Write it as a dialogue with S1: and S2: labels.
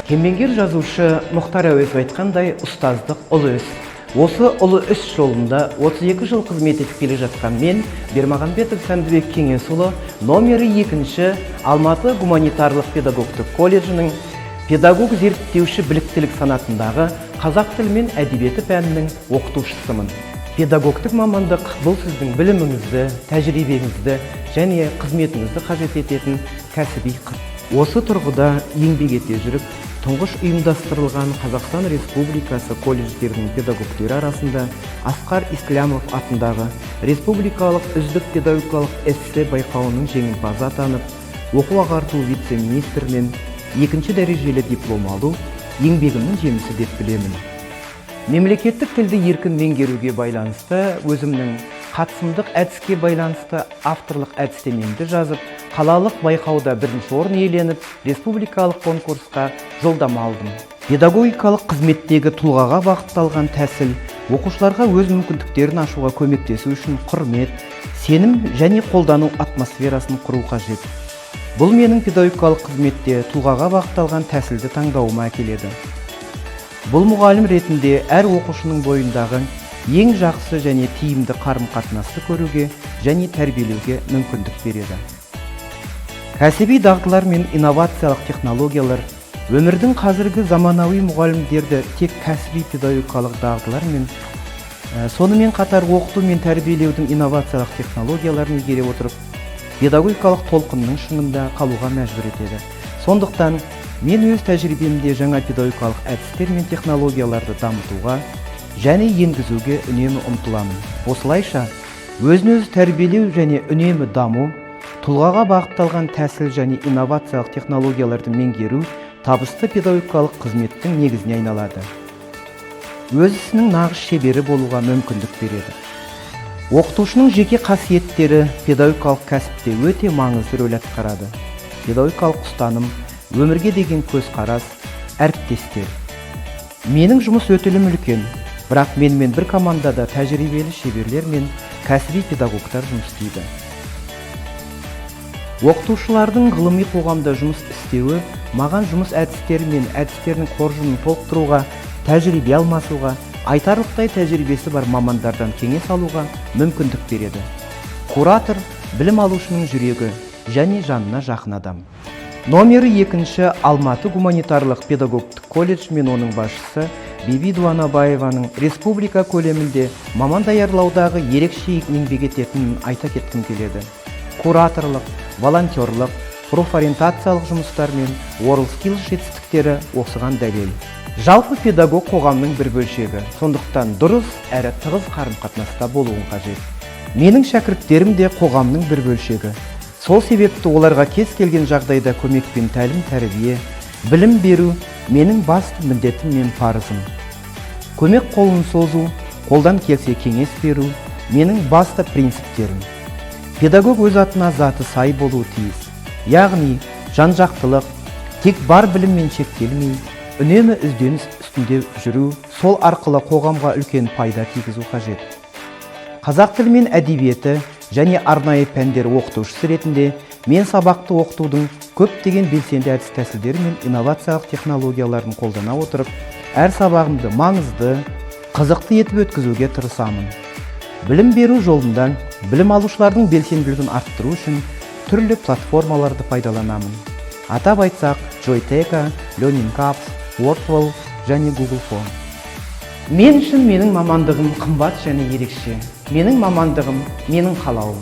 S1: Кемеңгер жазушы Мұхтар Әуезов айтқандай, ұстаздық – ұлы іс. Осы ұлы іс жолында 32 жыл қызмет етіп келе жатқан мен, Бермағанбетов Сәндібек Кеңесұлы, номері екінші Алматы гуманитарлық педагогтік колледжінің педагог зерттеуші біліктілік санатындағы қазақ тілі мен әдебиеті пәнінің оқытушысымын. Педагогтік мамандық – бұл сіздің біліміңізді, тәжірибеңізді және қызметіңізді қажет ететін кәсіби. Осы тұрғыда еңбек ете жүріп, тұңғыш ұйымдастырылған Қазақстан Республикасы колледждерінің педагогтері арасында Асқар Ислямов атындағы республикалық үздік педагогикалық эссе байқауының жеңімпазы атанып, оқу ағарту вице-министрінен екінші дәрежелі диплом алу еңбегімнің жемісі деп білемін. Мемлекеттік тілді еркін меңгеруге байланысты өзімнің қатысымдық әдіске байланысты авторлық әдістемемді жазып, қалалық байқауда бірінші орын иеленіп, республикалық конкурсқа жолдама алдым. Педагогикалық қызметтегі тұлғаға бағытталған тәсіл оқушыларға өз мүмкіндіктерін ашуға көмектесу үшін құрмет, сенім және қолдану атмосферасын құру қажет. Бұл менің педагогикалық қызметте тұлғаға бағытталған тәсілді таңдауыма әкеледі. Бұл мұғалім ретінде әр оқушының бойындағы ең жақсы және тиімді қарым-қатынасты көруге және тәрбиелеуге мүмкіндік береді. Кәсіби дағдылар мен инновациялық технологиялар. Өмірдің қазіргі заманауи мұғалімдерді тек кәсіби педагогикалық дағдылар мен сонымен қатар оқыту мен тәрбиелеудің инновациялық технологияларын игере отырып, педагогикалық толқынның шыңында қалуға мәжбүр етеді. Сондықтан мен өз тәжірибемде жаңа педагогикалық әдістер мен технологияларды дамытуға және енгізуге үнемі ұмтыламын. Осылайша, өзін өзі тәрбиелеу және үнемі даму, тұлғаға бағытталған тәсіл және инновациялық технологияларды меңгеру табысты педагогикалық қызметтің негізіне айналады, өз ісінің нағыз шебері болуға мүмкіндік береді. Оқытушының жеке қасиеттері педагогикалық кәсіпте өте маңызды рөл атқарады. Педагогикалық ұстаным, өмірге деген көзқарас, әріптестер. Менің жұмыс өтілім үлкен, бірақ менімен бір командада тәжірибелі шеберлер мен кәсіби педагогтар жұмыс істейді. Оқытушылардың ғылыми қоғамда жұмыс істеуі маған жұмыс әдістері мен әдістерінің қоржынын толықтыруға, тәжірибе алмасуға, айтарлықтай тәжірибесі бар мамандардан кеңес алуға мүмкіндік береді. Куратор – білім алушының жүрегі және жанына жақын адам. Номері екінші Алматы гуманитарлық педагогтік колледж мен оның басшысы Биби Дуанабаеваның республика көлемінде маман даярлаудағы ерекше еңбек ететінін айта кеткім келеді. Кураторлық, волонтерлық, профориентациялық жұмыстар мен WorldSkills жетістіктері осыған дәлел. Жалпы, педагог қоғамның бір бөлшегі, сондықтан дұрыс әрі тығыз қарым-қатынаста болуың қажет. Менің шәкірттерім де қоғамның бір бөлшегі. Сол себепті оларға кез келген жағдайда көмек пен тәлім тәрбие, білім беру менің басты міндетім мен парызым. Көмек қолын созу, қолдан келсе кеңес беру менің басты принциптерім. Педагог өз атына заты сай болуы тиіс, яғни жан жақтылық, тек бар біліммен шектелмей, үнемі ізденіс үстінде жүру, сол арқылы қоғамға үлкен пайда тигізу қажет. Қазақ тілі мен әдебиеті және арнайы пәндер оқытушысы ретінде мен сабақты оқытудың көптеген белсенді әдіс тәсілдері мен инновациялық технологияларын қолдана отырып, әр сабағымды маңызды, қызықты етіп өткізуге тырысамын. Білім беру жолында білім алушылардың белсенділігін арттыру үшін түрлі платформаларды пайдаланамын. Атап айтсақ, Joyteka, Learning Apps, Wordwall және Google Form. Мен үшін менің мамандығым қымбат және ерекше. Менің мамандығым – менің қалауым.